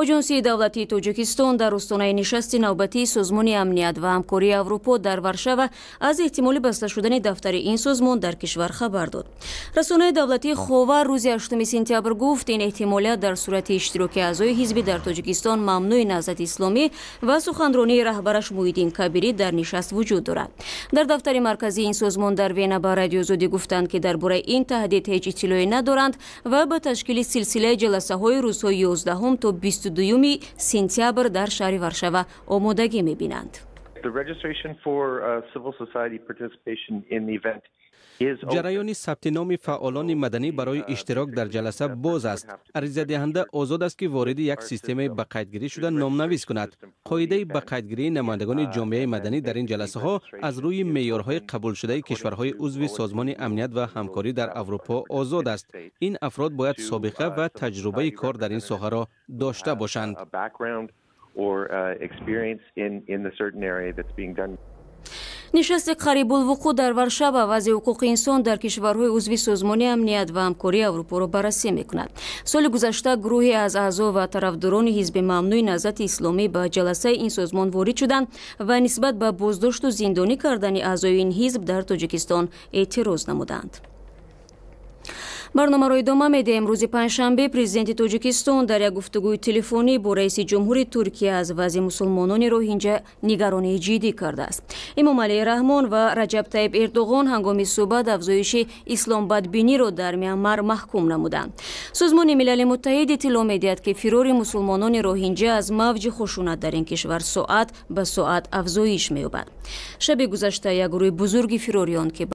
Оҷонсии давлатии Тоҷикистон дар остонаи нишасти навбатии Созмони амният ва ҳамкории Аврупо дар Варшава аз эҳтимоли баста шудани дафтари ин созмон дар кишвар хабар дод. Расонаи давлатии Ховар рӯзи 8 сентябр гуфт, ин эҳтимолият дар сурати иштироки аъзои ҳизби дар Тоҷикистон мамнӯи Наҳзати Исломӣ ва суханронии раҳбараш Муҳиддин Кабирӣ дар нишаст вуҷуд дорад. Дар дафтари марказии ин созмон дар Вена ба Радиои Озодӣ гуфтанд, ки дар бораи ин таҳдид ҳеҷ иттилоъе надоранд ва ба ташкили силсилаи ҷаласаҳои рӯзҳои 11 то 22 сентябр дар шаҳри Варшава омодагӣ мебинанд. Ҷараёни сабти номи фаъолони маданӣ барои иштирок дар ҷаласа боз аст. Аризадиҳанда озод аст, ки вориди як системаи ба қайдгирӣ шуда номнавис кунад. Қоидаи ба қайдгирии намояндагони ҷомеаи маданӣ дар ин ҷаласаҳо аз рӯи меъёрҳои қабулшудаи кишварҳои узви Созмони амният ва ҳамкорӣ дар Аврупо озод аст. Ин афрод бояд собиқа ва таҷрубаи кор дар ин соҳаро дошта бошанд. Нишасти қарибулвуқӯъ дар Варшава вазъи ҳуқуқи инсон дар кишварҳои узви Созмони амният ва ҳамкории Аврупоро баррасӣ мекунад. Соли гузашта гурӯҳе аз аъзо ва тарафдорони ҳизби мамнӯи Наҳзати Исломӣ ба ҷаласаи ин созмон ворид шуданд ва нисбат ба боздошту зиндонӣ кардани аъзои ин ҳизб дар Тоҷикистон эътироз намуданд. Барномаро идома медиҳем. Рӯзи панҷшанбе президенти Тоҷикистон дар як гуфтугӯи телефонӣ бо раиси ҷумҳури Туркия аз вазъи мусулмонони роҳинҷа нигаронии ҷиддӣ кардааст. Эмомалӣ Раҳмон ва Раҷаб Таиб Эрдоғон ҳангоми суҳбат афзоиши исломбадбиниро дар Миянмар маҳкум намуданд. Созмони Милали Муттаҳид иттилоъ медиҳад, ки фирори мусулмонони роҳинҷа аз мавҷи хушунат дар ин кишвар соат ба соат афзоиш меёбад. Шаби гузашта як гурӯҳи бузурги фирориён, ки